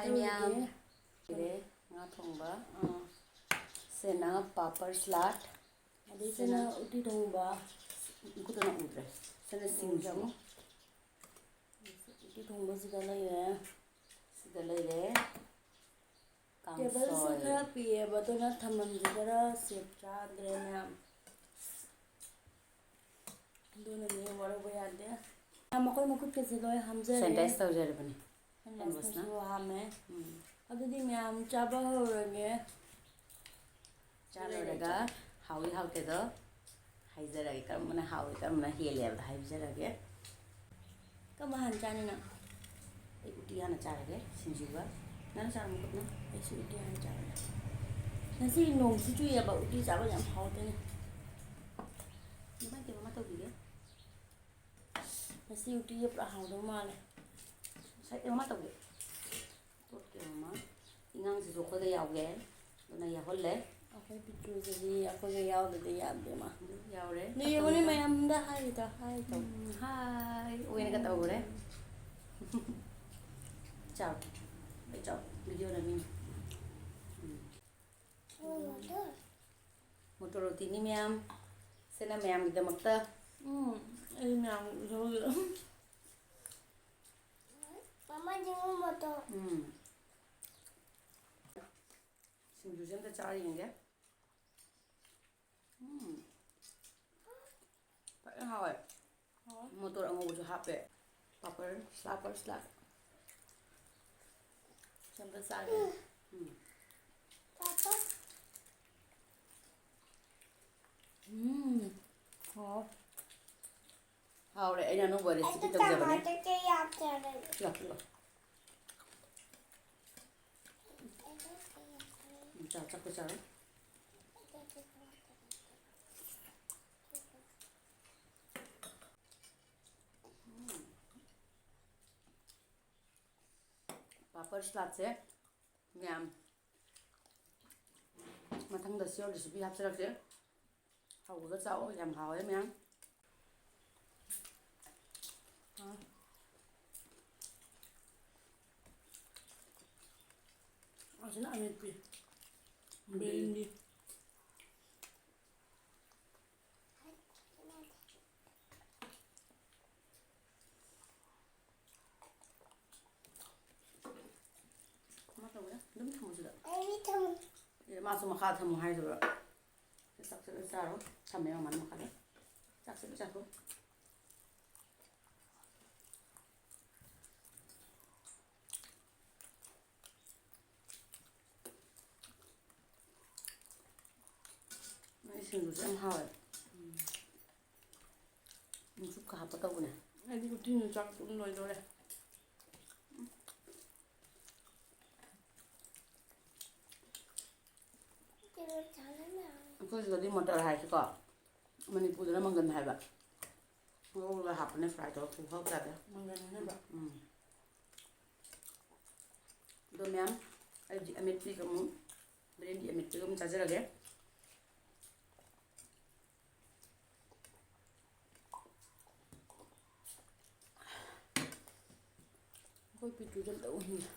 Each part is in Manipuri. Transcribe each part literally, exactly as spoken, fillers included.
ꯃꯌꯥꯝ꯫ ꯂꯩꯔꯦ, ꯉꯥ ꯊꯣꯡꯕ꯫ ꯑꯥ꯫ ꯁꯤꯅ ꯄꯥꯄꯔ ꯁꯂꯥꯗ꯫ ꯑꯗꯩ ꯁꯤꯅ ꯁꯤꯅ ꯎꯇꯤ ꯊꯣꯡꯕ꯫ ꯃꯈꯨꯠꯇꯅ ꯎꯗ꯭ꯔꯦ꯫ ꯁꯤꯅ ꯁꯤꯡꯖꯨ꯫ ꯎꯇꯤ ꯊꯣꯡꯕꯁꯤꯗ ꯂꯩꯔꯦ꯫ ꯁꯤꯗ ꯂꯩꯔꯦ꯫ ꯇꯦꯕꯜꯁꯨ ꯀꯥꯡꯁꯣꯏ꯫ ꯈꯔ ꯄꯤꯛꯑꯦꯕ, ꯑꯗꯨꯅ ꯊꯝꯐꯝꯁꯦ ꯈꯔ ꯁꯦꯞ ꯆꯥꯗ꯭ꯔꯦ ꯃꯌꯥꯝ꯫ ꯑꯗꯨꯅꯅꯦ, ꯋꯥꯔꯧꯕ ꯌꯥꯗꯦ꯫ ꯃꯈꯣꯏ ꯃꯈꯨꯠꯀꯁꯦ ꯂꯣꯏ ꯍꯥꯝꯖꯔꯦ꯫ ꯁꯦꯅꯤꯇꯥꯏꯁ ꯇꯧꯖꯔꯕꯅꯤ꯫ ꯁꯦꯅꯤꯇꯥꯏꯁ ꯇꯧꯁꯨ ꯍꯥꯝꯃꯦ꯫ ꯎꯝ꯫ ꯑꯗꯨꯗꯤ ꯃꯌꯥꯝ ꯆꯥꯕ ꯍꯧꯔꯒꯦ꯫ ꯆꯥ ꯂꯣꯏꯔꯒ ꯍꯥꯎꯏ ꯍꯥꯎꯇꯦꯗꯣ ꯍꯥꯏꯖꯔꯒꯦ꯫ ꯀꯔꯝꯕꯅ ꯍꯥꯎꯏ, ꯀꯔꯝꯕꯅ ꯍꯦꯜꯂꯦ ꯍꯥꯏꯕꯗꯣ ꯍꯥꯏꯖꯔꯒꯦ꯫ ꯀꯔꯝꯕ ꯍꯥꯟꯅ ꯆꯥꯅꯤ ꯅꯪ? ꯑꯩ ꯎꯇꯤ ꯍꯥꯟꯅ ꯆꯥꯔꯒꯦ, ꯁꯤꯡꯖꯨꯒ꯫ ꯅꯪ ꯆꯥꯔꯣ, ꯃꯈꯨꯠꯅ꯫ ꯑꯩꯁꯨ ꯎꯇꯤ ꯍꯥꯟꯅ ꯆꯥꯔꯒꯦ꯫ ꯉꯁꯤ ꯅꯣꯡꯁꯨ ꯆꯨꯏꯌꯦꯕ, ꯎꯇꯤ ꯆꯥꯕ ꯌꯥꯝ ꯍꯥꯎꯗꯣꯏꯅꯦ꯫ ꯏꯃꯥꯏ ꯇꯦꯕꯜ ꯑꯃ ꯇꯧꯕꯤꯒꯦ꯫ ꯉꯁꯤ ꯎꯇꯤꯁꯦ ꯄꯨꯔꯥ ꯍꯥꯎꯗꯧ ꯃꯥꯜꯂꯦ꯫ ꯉꯁꯥꯏ ꯇꯦꯕꯜ ꯑꯃ ꯇꯧꯒꯦ꯫ ꯇꯣꯠꯀꯦ ꯃꯃꯥ꯫ ꯏꯉꯥꯡꯁꯤꯁꯨ ꯑꯩꯈꯣꯏꯒ ꯌꯥꯎꯒꯦ꯫ ꯑꯗꯨꯅ ꯌꯥꯎꯍꯜꯂꯦ꯫ ꯑꯩꯈꯣꯏ ꯄꯤꯛꯇ꯭ꯔꯨꯁꯤꯗꯤ ꯑꯩꯈꯣꯏꯒ ꯌꯥꯎꯗꯗꯤ ꯌꯥꯗꯦ ꯃꯥ꯫ ꯎꯝ, ꯌꯥꯎꯔꯦ꯫ ꯅꯣꯏ ꯌꯦꯡꯉꯨꯅꯦ, ꯃꯇꯝꯗ꯫ ꯃꯌꯥꯝꯗ ꯍꯥꯏꯒꯦ ꯇꯧ-, ꯍꯥꯏꯒꯦ ꯇꯧ꯫ ꯎꯝ, ꯍꯥꯏ ꯑꯣꯏꯅꯒ ꯇꯧꯈ꯭ꯔꯦ꯫ ꯆꯥꯎ꯫ ꯑꯩ ꯆꯥꯎ꯫ ꯚꯤꯗꯤꯑꯣ ꯅꯝꯃꯤꯅꯤ꯫ ꯎꯝ꯫ ꯃꯣꯇꯣꯔ ꯔꯣꯇꯤꯅꯤ ꯃꯌꯥꯝ꯫ ꯁꯤꯅ ꯃꯌꯥꯝꯒꯤꯗꯃꯛꯇ꯫ ꯎꯝ, ꯑꯩ ꯃꯌꯥꯝꯒꯤ ꯁꯔꯨꯛꯁꯤꯗ꯫ ꯃꯃꯥ, ꯌꯦꯡꯉꯨ ꯃꯣꯇꯣꯔ꯫ ꯎꯝ꯫ ꯁꯤꯡꯖꯨꯁꯦ ꯑꯝꯇ ꯆꯥꯔ ꯌꯦꯡꯒꯦ꯫ ꯎꯝ꯫ ꯐꯖꯅ ꯍꯥꯎꯋꯦ꯫ ꯍꯥꯎꯋꯦ꯫ ꯃꯣꯇꯣꯔ ꯑꯉꯧꯕꯁꯨ ꯍꯥꯞꯄꯦ꯫ Paper, paper salad. ꯁꯤ ꯑꯝꯇ ꯆꯥꯒꯦ꯫ ꯎꯝ꯫ ꯄꯥꯄꯔ꯫ ꯎꯝ꯫ ꯍꯥꯎꯋꯦ꯫ ꯍꯥꯎꯔꯦ, ꯑꯩꯅ ꯑꯅꯧꯕ recipe ꯑꯩꯗꯤ ꯇꯧꯖꯕꯅꯦ꯫ ꯇꯃꯥꯇꯔꯁꯦ ꯌꯥꯛꯇꯔꯦ꯫ ꯂꯥꯛꯄꯤꯔꯣ꯫ ꯎꯝ, ꯆꯥꯎ, ꯆꯥꯛꯇꯣ ꯆꯥꯔꯣ꯫ ꯎꯝ꯫ ꯄꯥꯄꯔ ꯁꯂꯥꯗꯁꯦ ꯃꯌꯥꯝ ꯃꯊꯪꯗ sure recipe ꯍꯥꯞꯆꯔꯛꯀꯦ꯫ ꯍꯧꯔꯒ ꯆꯥꯎ, ꯌꯥꯝ ꯍꯥꯎꯋꯦ ꯃꯌꯥꯝ꯫ ꯑꯥ꯫ ꯁꯤꯅ ꯑꯃꯦꯠꯄꯤ꯫ ꯕꯦꯂꯦꯟꯗ꯭ꯔꯤ꯫ ꯀꯃꯥꯏꯅ ꯇꯧꯕꯅꯣ? ꯑꯗꯨꯝ ꯊꯝꯃꯣ ꯁꯤꯗ꯫ ꯑꯩ ꯊꯝꯃꯨ꯫ ꯑꯦ, ꯃꯥꯁꯨ ꯃꯈꯥ ꯊꯝꯃꯣ ꯍꯥꯏꯗꯨꯔꯣ? ꯆꯥꯛꯁꯦ ꯂꯣꯏ ꯆꯥꯔꯣ꯫ ꯊꯝꯃꯦ ꯃꯃꯥꯅ ꯃꯈꯥꯗ꯫ ꯆꯥꯛꯁꯦ ꯂꯣꯏ ꯆꯥꯊꯣꯛ꯫ ꯅꯣꯏ ꯁꯤꯡꯖꯨꯁꯦ ꯌꯥꯝ ꯍꯥꯎꯋꯦ꯫ ꯎꯝ꯫ ꯃꯆꯨꯞꯀ ꯍꯥꯞꯄ ꯇꯧꯕꯅꯦ꯫ ꯑꯩꯗꯤ ꯎꯇꯤꯅ ꯆꯥꯛ ꯑꯗꯨꯝ ꯂꯣꯏꯗꯣꯔꯦ꯫ ꯑꯩꯈꯣꯏ ꯁꯤꯗꯗꯤ ꯃꯇꯔ ꯍꯥꯏꯁꯤꯀꯣ, ꯃꯅꯤꯄꯨꯔꯗꯅ ꯃꯪꯒꯟ ꯍꯥꯏꯕ꯫ ꯉꯧꯔꯒ ꯍꯥꯞꯄꯅꯦ, fry ꯇꯧꯔ, ꯈꯨꯍꯥꯎ ꯇꯥꯗꯦ꯫ ꯃꯪꯒꯟ ꯍꯥꯏꯅꯕ꯫ ꯎꯝ꯫ ꯑꯗꯣ ꯃꯌꯥꯝ, ꯑꯩꯗꯤ ꯑꯃꯦꯠꯄꯤꯒ ꯑꯃꯨꯛ, ꯕ꯭ꯔꯦꯟꯗꯤ ꯑꯃꯦꯠꯄꯤꯒ ꯑꯃꯨꯛ ꯆꯥꯖꯔꯒꯦ꯫ ꯑꯩꯈꯣꯏ ꯄꯤꯇ꯭ꯔꯨꯁꯦ ꯑꯝꯇ ꯎꯍꯟꯒꯦ꯫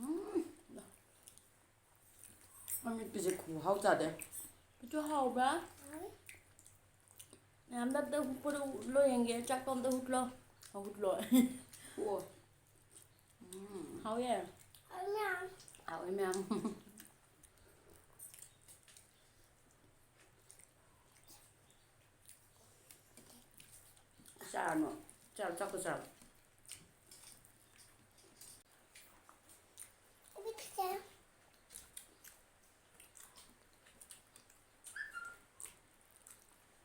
ꯎꯝ꯫ ꯑꯃꯦꯠꯄꯤꯁꯦ ꯈꯨꯍꯥꯎ ꯆꯥꯗꯦ꯫ ꯄꯤꯇ꯭ꯔꯨ ꯍꯥꯎꯕ꯭ꯔꯥ? ꯃꯌꯥꯝꯗ ꯑꯝꯇ ꯍꯨꯠꯄꯗꯣ ꯍꯨꯠꯂꯣ ꯌꯦꯡꯒꯦ꯫ ꯆꯥꯛꯇꯣ ꯑꯝꯇ ꯍꯨꯠꯂꯣ꯫ ꯑ, ꯍꯨꯠꯂꯣ꯫ ꯑꯣ꯫ ꯎꯝ꯫ ꯍꯥꯎꯌꯦ꯫ ꯍꯥꯎꯋꯦ ꯃꯌꯥꯝ꯫ ꯍꯥꯎꯋꯦ ꯃꯌꯥꯝ꯫ ꯆꯥꯔꯅꯨ꯫ ꯆꯥꯔꯣ, ꯆꯥꯛꯇꯣ ꯆꯥꯔꯣ꯫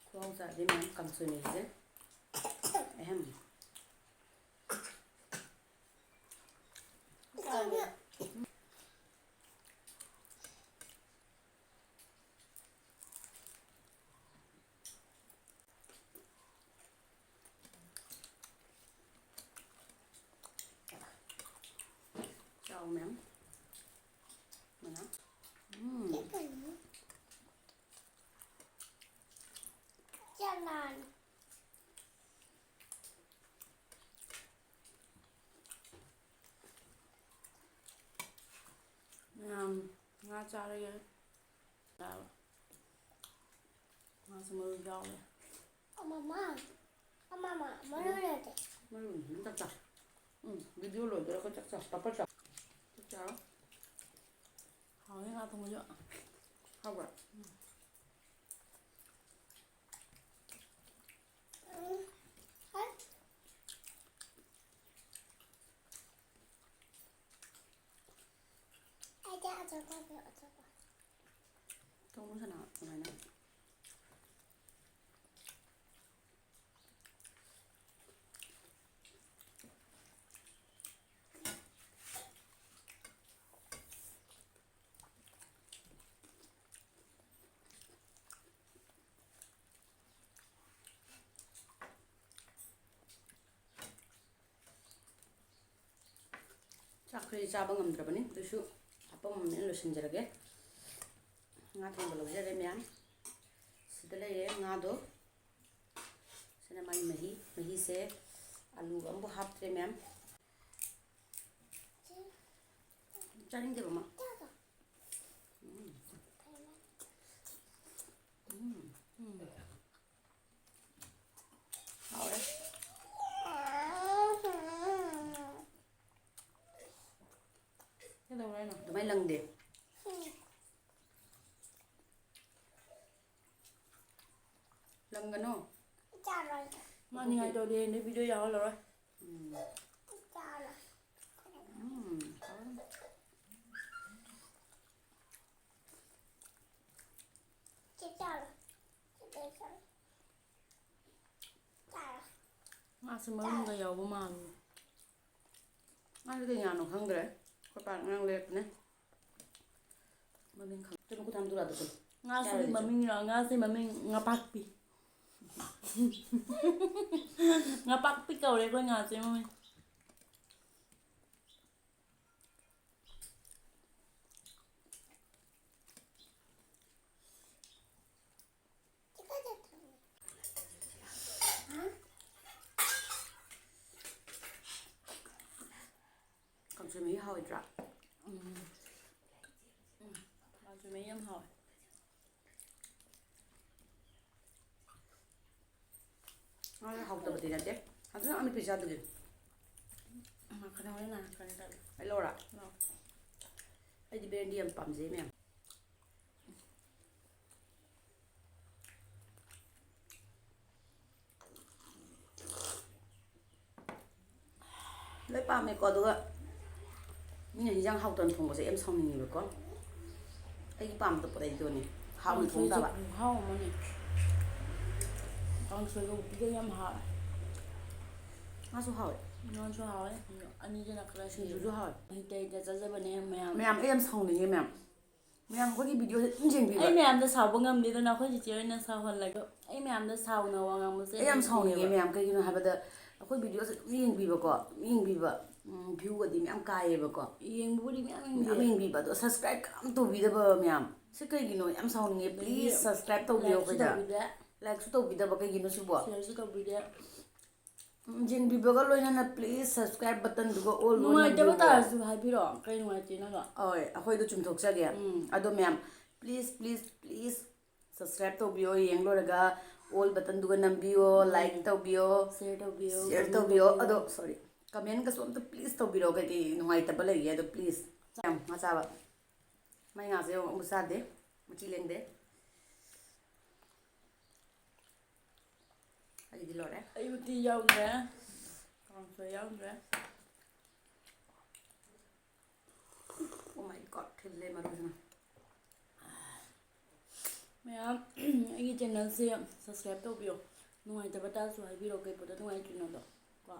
ꯈꯨꯍꯥꯎ ꯆꯥꯗꯦ ꯃꯌꯥꯝ ꯀꯥꯡꯁꯣꯏ ꯃꯍꯤꯁꯦ꯫ ꯑꯍꯝ꯫ ꯆꯥꯎ ꯃꯌꯥꯝ꯫ ꯃꯌꯥꯝ꯫ ꯎꯝ꯫ ꯆꯅꯥꯟ꯫ ꯃꯌꯥꯝ ꯆꯥꯔꯒꯦ꯫ ꯆꯥꯔꯣ꯫ ꯉꯥꯁꯨ ꯃꯔꯨ ꯌꯥꯎꯔꯦ꯫ ꯑꯃꯃ, ꯑꯃꯃ, ꯃꯔꯨ ꯂꯩꯇꯦ꯫ ꯃꯔꯨ ꯑꯗꯨꯝ ꯆꯞ ꯆꯥ꯫ ꯎꯝ, video ꯂꯣꯏꯗꯣꯔꯦ ꯑꯩꯈꯣꯏ ꯆꯥꯛ ꯆꯥ꯫ ꯄꯥꯄꯔ ꯆꯥ꯫ ꯆꯥꯛ ꯆꯥꯔꯣ꯫ ꯍꯥꯎꯋꯦ ꯉꯥ ꯊꯣꯡꯕꯁꯨ꯫ ꯍꯥꯎꯕ꯭ꯔꯥ? ꯎꯝ꯫ ꯎꯝ꯫ ꯍꯣꯏ꯫ ꯑꯩꯗꯤ ꯑꯆꯥꯄꯣꯠ ꯄꯤꯌꯣ, ꯑꯆꯥꯄꯣꯠ꯫ ꯇꯧꯅꯨ ꯁꯅꯥ ꯑꯗꯨꯃꯥꯏꯅ꯫ ꯆꯥꯛꯈ꯭ꯔꯦ ꯆꯥꯕ ꯉꯝꯗ꯭ꯔꯕꯅꯤ, ꯑꯗꯨꯁꯨ ꯍꯥꯄꯝꯃꯦꯅ ꯂꯣꯏꯁꯤꯟꯖꯔꯒꯦ꯫ ꯉꯥ ꯊꯣꯡꯕ ꯂꯧꯖꯔꯦ ꯃꯌꯥꯝ꯫ ꯁꯤꯗ ꯂꯩꯔꯦ ꯉꯥꯗꯣ꯫ ꯁꯤꯅ ꯃꯥꯒꯤ ꯃꯍꯤ꯫ ꯃꯍꯤꯁꯦ ꯑꯂꯨꯒ ꯑꯃꯐꯥꯎ ꯍꯥꯞꯇ꯭ꯔꯦ ꯃꯌꯥꯝ꯫ ꯆꯥꯅꯤꯡꯗꯦꯕ ꯃꯥ꯫ ꯎꯝ꯫ ꯎꯝ꯫ ꯎꯝ꯫ ꯍꯥꯎꯔꯦ꯫ ꯀꯩꯗꯧꯔꯦ ꯍꯥꯏꯅꯣ? ꯑꯗꯨꯃꯥꯏꯅ ꯂꯪꯗꯦ꯫ ꯂꯪꯒꯅꯣ꯫ ꯃꯥ ꯅꯤꯡꯉꯥꯏ ꯇꯧꯗꯦ, ꯑꯗꯩ video ꯌꯥꯎꯍꯜꯂꯔꯣꯏ꯫ ꯎꯝ꯫ ꯎꯝ꯫ ꯃꯥꯁꯦ ꯃꯔꯨꯝꯒ ꯌꯥꯎꯕ ꯃꯥꯜꯂꯦ꯫ ꯃꯥꯁꯦ ꯀꯩ ꯉꯥꯅꯣ ꯈꯪꯗ꯭ꯔꯦ꯫ ꯑꯩꯈꯣꯏ ꯄꯥ ꯉꯔꯥꯡ ꯂꯩꯔꯛꯄꯅꯦ꯫ ꯃꯃꯤꯡ ꯈꯪ-, ꯆꯠꯂꯨ, ꯈꯨꯊꯥꯡ ꯇꯨꯔꯥꯗ ꯆꯠꯂꯨ꯫ ꯉꯥꯁꯤꯒꯤ ꯆꯥꯔꯨꯔꯁꯤ ꯆꯠꯂꯨ꯫ ꯃꯃꯤꯡꯔꯣ? ꯉꯥꯁꯤ ꯃꯃꯤꯡ ꯉꯥꯄꯥꯛꯄꯤ꯫ ꯉꯥꯄꯥꯛꯄꯤ ꯀꯧꯔꯦ ꯑꯩꯈꯣꯏ ꯉꯥꯁꯦ ꯃꯃꯤꯡ꯫ ꯀꯥꯡꯁꯣꯏ ꯃꯍꯤ ꯍꯥꯎꯔꯣꯏꯗ꯭ꯔꯥ? ꯎꯝ꯫ ꯎꯝ꯫ ꯃꯍꯤ ꯌꯥꯝ ꯍꯥꯎꯋꯦ꯫ ꯉꯥ ꯍꯥꯎꯇꯕꯗꯤ ꯅꯠꯇꯦ꯫ ꯑꯗꯨꯅ ꯑꯃ ꯄꯤꯖꯗꯨꯒꯤ꯫ ꯃꯈꯜ ꯍꯣꯔꯦꯟ ꯅꯍꯥꯟ ꯀꯩꯅꯣ ꯇꯧꯔꯦ꯫ ꯑꯩ ꯂꯧꯔꯥ? ꯂꯧ꯫ ꯑꯩꯗꯤ ꯕꯦꯔꯦꯟꯗꯤ ꯌꯥꯝ ꯄꯥꯝꯖꯩ ꯃꯌꯥꯝ꯫ ꯂꯣꯏ ꯄꯥꯝꯃꯦꯀꯣ꯫ ꯑꯗꯨꯒ ꯃꯤꯅ ꯍꯤꯟꯖꯥꯡ ꯍꯥꯎꯇꯅ ꯊꯣꯡꯕꯁꯦ ꯌꯥꯝ ꯁꯥꯎꯅꯤꯡꯉꯦꯕꯀꯣ꯫ ꯑꯩꯒꯤ ꯄꯥꯝꯗꯕ ꯄꯣꯠ ꯑꯩꯗꯨꯅꯦ ꯍꯥꯎꯅ ꯊꯣꯡ ꯀꯥꯡꯁꯣꯏꯁꯦ ꯇꯥꯕ꯫ ꯈꯨꯍꯥꯎ ꯑꯃꯅꯤ꯫ ꯀꯥꯡꯁꯣꯏꯒ ꯎꯇꯤꯒ ꯌꯥꯝ ꯍꯥꯎꯋꯦ꯫ ꯉꯥꯁꯨ ꯍꯥꯎꯋꯦ꯫ ꯉꯥꯁꯨ ꯍꯥꯎꯋꯦ꯫ ꯑꯅꯤꯁꯤꯅ ꯈꯔ ꯁꯤꯡꯖꯨꯁꯨ ꯍꯦꯜꯂꯦ꯫ ꯍꯥꯎꯋꯦ꯫ ꯍꯩꯇ ꯍꯩꯇ ꯆꯥꯖꯕꯅꯦ ꯃꯌꯥꯝ꯫ ꯃꯌꯥꯝ, ꯑꯩ ꯌꯥꯝ ꯁꯥꯎꯅꯤꯡꯉꯦ ꯃꯌꯥꯝ꯫ ꯃꯌꯥꯝ ꯑꯩꯈꯣꯏꯒꯤ ꯚꯤꯗꯤꯑꯣꯁꯦ ꯑꯗꯨꯝ ꯌꯦꯡꯕꯤꯕ꯫ ꯑꯩ ꯃꯌꯥꯝꯗ ꯁꯥꯎꯕ ꯉꯝꯗꯦꯗꯅ ꯑꯩꯈꯣꯏ ꯆꯤꯆꯦ ꯍꯣꯏꯅ ꯁꯥꯎꯍꯜꯂꯒ꯫ ꯑꯩ ꯃꯌꯥꯝꯗ ꯁꯥꯎꯅ ꯋꯥ ꯉꯥꯡꯕꯁꯦ ꯑꯩ ꯌꯥꯝ ꯁꯥꯎꯅꯤꯡꯉꯦ ꯍꯩꯇꯦꯕ꯫ ꯃꯌꯥꯝ, ꯀꯩꯒꯤꯅꯣ ꯍꯥꯏꯕꯗ ꯑꯩꯈꯣꯏ ꯚꯤꯗꯤꯑꯣꯁꯦ ꯑꯗꯨꯝ ꯌꯦꯡꯕꯤꯕꯀꯣ, ꯑꯗꯨꯝ ꯌꯦꯡꯕꯤꯕ꯫ ꯎꯝ, ꯚ꯭ꯌꯨꯒꯗꯤ ꯃꯌꯥꯝ ꯀꯥꯏꯌꯦꯕꯀꯣ꯫ ꯌꯦꯡꯕꯕꯨꯗꯤ ꯃꯌꯥꯝ ꯃꯌꯥꯝ ꯌꯦꯡꯗꯦ꯫ ꯌꯦꯡꯕꯤꯕ, ꯑꯗꯣ ꯁꯕꯁꯀ꯭ꯔꯥꯏꯕ ꯀꯅꯥꯝ ꯇꯧꯕꯤꯗꯕ ꯃꯌꯥꯝ꯫ ꯁꯤ ꯀꯩꯒꯤꯅꯣ? ꯌꯥꯝ ꯁꯥꯎꯅꯤꯡꯉꯦ꯫ ꯑꯗꯒꯤ ꯄ꯭ꯂꯤꯖ ꯁꯕꯁꯀ꯭ꯔꯥꯏꯕ ꯇꯧꯕꯤꯌꯣ ꯂꯥꯏꯛꯁꯨ ꯑꯩꯈꯣꯏꯗ꯫ ꯇꯧꯕꯤꯗꯦ꯫ ꯂꯥꯏꯛꯁꯨ ꯇꯧꯕꯤꯗꯕ ꯀꯩꯒꯤꯅꯣ ꯁꯤꯕꯣ? ꯁꯤꯌꯔꯁꯨ ꯇꯧꯕꯤꯗꯦ꯫ ꯎꯝ, ꯌꯦꯡꯕꯤꯕꯒ ꯂꯣꯏꯅꯅ ꯄ꯭ꯂꯤꯖ ꯁꯕꯁꯀ꯭ꯔꯥꯏꯕ ꯕꯇꯟꯗꯨꯒ ꯑꯣꯜ ꯂꯣꯏ ꯅꯨꯡꯉꯥꯏꯇꯕ ꯅꯝꯕꯤꯌꯣ꯫ ꯇꯥꯔꯁꯨ ꯍꯥꯏꯕꯤꯔꯣ, ꯀꯩ ꯅꯨꯡꯉꯥꯏꯇꯦꯅꯣꯗꯣ꯫ ꯍꯣꯏ, ꯑꯩꯈꯣꯏꯗꯣ ꯆꯨꯝꯊꯣꯛꯆꯒꯦ꯫ ꯎꯝ꯫ ꯑꯗꯣ ꯃꯌꯥꯝ, ꯄ꯭ꯂꯤꯖ, ꯄ꯭ꯂꯤꯖ, ꯄ꯭ꯂꯤꯖ ꯁꯕꯁꯀ꯭ꯔꯥꯏꯕ ꯇꯧꯕꯤꯌꯣ꯫ ꯌꯦꯡ ꯂꯣꯏꯔꯒ ꯑꯣꯜ ꯕꯇꯟꯗꯨꯒ ꯅꯝꯕꯤꯌꯣ, ꯎꯝ꯫ ꯂꯥꯏꯛ ꯇꯧꯕꯤꯌꯣ, ꯁꯤꯌꯔ ꯇꯧꯕꯤꯌꯣ, ꯁꯤꯌꯔ ꯀꯃꯦꯟ ꯇꯧꯕꯤꯌꯣ꯫ ꯇꯧꯕꯤꯌꯣ꯫ ꯑꯗꯣ, ꯁꯣꯔꯤ, ꯀꯃꯦꯟꯒꯁꯨ ꯑꯝꯇ ꯄ꯭ꯂꯤꯖ ꯇꯧꯕꯤꯔꯣ, ꯀꯩꯀꯩ ꯅꯨꯡꯉꯥꯏꯇꯕ ꯂꯩꯒꯦ ꯑꯗꯣ ꯄ꯭ꯂꯤꯖ꯫ ꯌꯥꯝ ꯉꯥ ꯆꯥꯕ꯫ ꯃꯥꯏ ꯉꯥꯁꯦ ꯑꯃꯨꯛ ꯆꯥꯗꯦ, ꯃꯆꯤ ꯂꯦꯡꯗꯦ꯫ ꯑꯩꯗꯤ ꯂꯣꯏꯔꯦ꯫ ꯑꯩ ꯎꯇꯤ ꯌꯥꯎꯗ꯭ꯔꯦ, ꯀꯥꯡꯁꯣꯏ ꯌꯥꯎꯗ꯭ꯔꯦ꯫ Oh my God, ꯊꯤꯜꯂꯦ ꯃꯔꯨꯁꯤꯅ꯫ ꯃꯌꯥꯝ, ꯑꯩꯒꯤ ꯆꯦꯅꯦꯜꯁꯦ ꯁꯕꯁꯀ꯭ꯔꯥꯏꯕ ꯇꯧꯕꯤꯌꯣ꯫ ꯅꯨꯡꯉꯥꯏꯇꯕ ꯇꯥꯔꯁꯨ ꯍꯥꯏꯕꯤꯔꯣ, ꯀꯩ ꯄꯣꯠꯇ ꯅꯨꯡꯉꯥꯏꯇ꯭ꯔꯤꯅꯣꯗꯣ ꯀꯣ꯫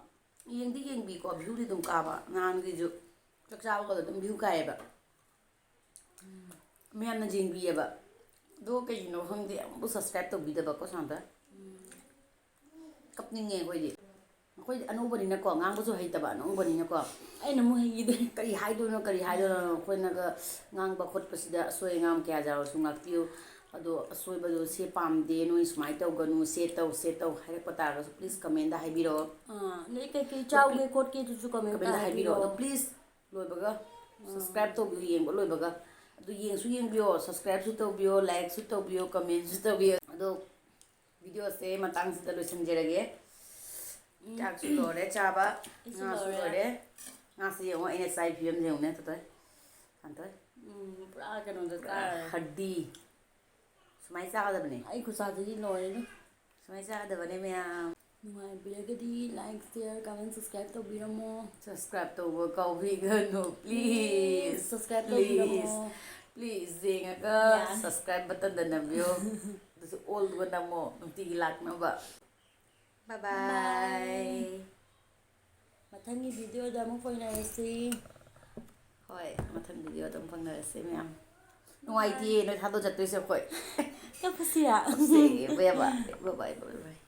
ꯌꯦꯡꯗꯤ ꯌꯦꯡꯕꯤꯀꯣ, ꯚ꯭ꯌꯨꯗꯤ ꯑꯗꯨꯝ ꯀꯥꯕ꯫ ꯅꯍꯥꯟꯒꯤꯁꯨ ꯆꯥꯛ ꯆꯥꯕꯒꯗꯣ ꯑꯗꯨꯝ ꯚ꯭ꯌꯨ ꯀꯥꯏꯌꯦꯕ꯫ ꯃꯌꯥꯝꯅ ꯌꯦꯡꯕꯤꯌꯦꯕ꯫ ꯑꯗꯣ ꯀꯩꯒꯤꯅꯣ ꯈꯪꯗꯦ, ꯑꯃꯨꯛꯐꯥꯎ ꯁꯕꯁꯀ꯭ꯔꯥꯏꯕ ꯇꯧꯕꯤꯗꯕꯀꯣ ꯁꯣꯝꯗ꯫ ꯀꯞꯅꯤꯡꯉꯦ ꯑꯩꯈꯣꯏꯗꯤ꯫ ꯑꯩꯈꯣꯏꯗꯤ ꯑꯅꯧꯕꯅꯤꯅꯀꯣ, ꯉꯥꯡꯕꯁꯨ ꯍꯩꯇꯕ ꯑꯅꯧꯕꯅꯤꯅꯀꯣ꯫ ꯑꯩꯅ ꯑꯃꯨꯛ ꯍꯩꯈꯤꯗꯦ꯫ ꯀꯔꯤ ꯍꯥꯏꯗꯣꯏꯅꯣ, ꯀꯔꯤ ꯍꯥꯏꯗꯣꯏꯅꯣ? ꯑꯩꯈꯣꯏꯅꯒ ꯉꯥꯡꯕ ꯈꯣꯠꯄꯁꯤꯗ ꯑꯁꯣꯏ ꯑꯉꯥꯝ ꯀꯌꯥ ꯌꯥꯎꯔꯁꯨ ꯉꯥꯛꯄꯤꯌꯨ꯫ ꯑꯗꯣ ꯑꯁꯣꯏꯕꯗꯣ ꯁꯦ ꯄꯥꯝꯗꯦ, ꯅꯣꯏ ꯁꯨꯃꯥꯏꯅ ꯇꯧꯒꯅꯨ, ꯁꯦ ꯇꯧ, ꯁꯦ ꯇꯧ ꯍꯥꯏꯔꯛꯄ ꯇꯥꯔꯒꯁꯨ please commentꯗ ꯍꯥꯏꯕꯤꯔꯛꯑꯣ꯫ ꯑꯥ, ꯅꯣꯏ ꯀꯩꯀꯩ ꯆꯥꯎꯒꯦ ꯈꯣꯠꯀꯦ ꯑꯗꯨꯁꯨ commentꯇ commentꯗ ꯍꯥꯏꯕꯤꯔꯛꯑꯣ꯫ ꯑꯗꯣ please ꯂꯣꯏꯕꯒ ꯑꯥ꯫ Subscribe ꯇꯧꯕꯤꯌꯨ, ꯌꯦꯡꯕ ꯂꯣꯏꯕꯒ꯫ ꯑꯗꯨ ꯌꯦꯡꯁꯨ ꯌꯦꯡꯕꯤꯌꯣ, subscribeꯁꯨ ꯇꯧꯕꯤꯌꯣ, likeꯁꯨ ꯇꯧꯕꯤꯌꯣ, commentꯁꯨ ꯇꯧꯕꯤꯌꯣ꯫ ꯑꯗꯣ videoꯁꯦ ꯃꯇꯥꯡꯁꯤꯗ ꯂꯣꯏꯁꯤꯟꯖꯔꯒꯦ꯫ ꯎꯝ꯫ ꯆꯥꯛꯁꯨ ꯂꯣꯏꯔꯦ ꯆꯥꯕ, ꯑꯩꯁꯨ ꯉꯥꯁꯨ ꯂꯣꯏꯔꯦ꯫ ꯂꯣꯏꯔꯦ꯫ ꯉꯥꯁꯤ ꯌꯦꯡꯉꯣ, ꯑꯩꯅ ꯆꯥꯏ ꯐꯤꯕꯝꯁꯦ ꯌꯦꯡꯉꯨꯅꯦ, ꯇꯣꯇꯣꯏ꯫ ꯇꯥꯟꯇꯣꯏ꯫ ꯎꯝ, ꯄꯨꯔꯥ ꯀꯩꯅꯣꯗ ꯄꯨꯔꯥ ꯆꯥꯔꯦ꯫ ꯍꯗꯤ꯫ ꯁꯨꯃꯥꯏꯅ ꯆꯥꯒꯗꯕꯅꯦ꯫ ꯑꯩ ꯈꯨꯆꯥꯁꯤꯗꯤ ꯂꯣꯏꯔꯦꯗ꯫ ꯁꯨꯃꯥꯏꯅ ꯆꯥꯒꯗꯕꯅꯦ ꯃꯌꯥꯝ꯫ ꯅꯨꯡꯉꯥꯏꯕꯤꯔꯒꯗꯤ like, share, comment, subscribe ꯇꯧꯕꯤꯔꯝꯃꯣ꯫ Subscribe ꯇꯧꯕ ꯀꯥꯎꯕꯤꯒꯅꯨ, please, subscribe please, ꯇꯧꯕꯤꯔꯝꯃꯣ꯫ Please, ꯌꯦꯡꯉꯒ ꯌꯥꯅꯤ꯫ Subscribe buttonꯗ ꯅꯝꯕꯤꯌꯣ꯫ ꯑꯗꯨꯁꯨ allꯗꯨꯒ ꯅꯝꯃꯣ, ꯅꯨꯡꯇꯤꯒꯤ ꯂꯥꯛꯅꯕ꯫ Bye bye. Bye. ꯃꯊꯪꯒꯤ videoꯗ ꯑꯃꯨꯛ ꯐꯪꯅꯔꯁꯤ꯫ ꯍꯣꯏ, ꯃꯊꯪ videoꯗ ꯑꯃꯨꯛ ꯐꯪꯅꯔꯁꯤ ꯃꯌꯥꯝ꯫ ꯅꯨꯡꯉꯥꯏꯇꯤꯌꯦ ꯅꯣꯏ ꯊꯥꯗꯣꯛ ꯆꯠꯇꯣꯏꯁꯦ ꯑꯩꯈꯣꯏ꯫ ꯀꯞꯄꯁꯤꯔꯥ? ꯀꯞꯁꯦ, bye bye, bye bye, bye bye.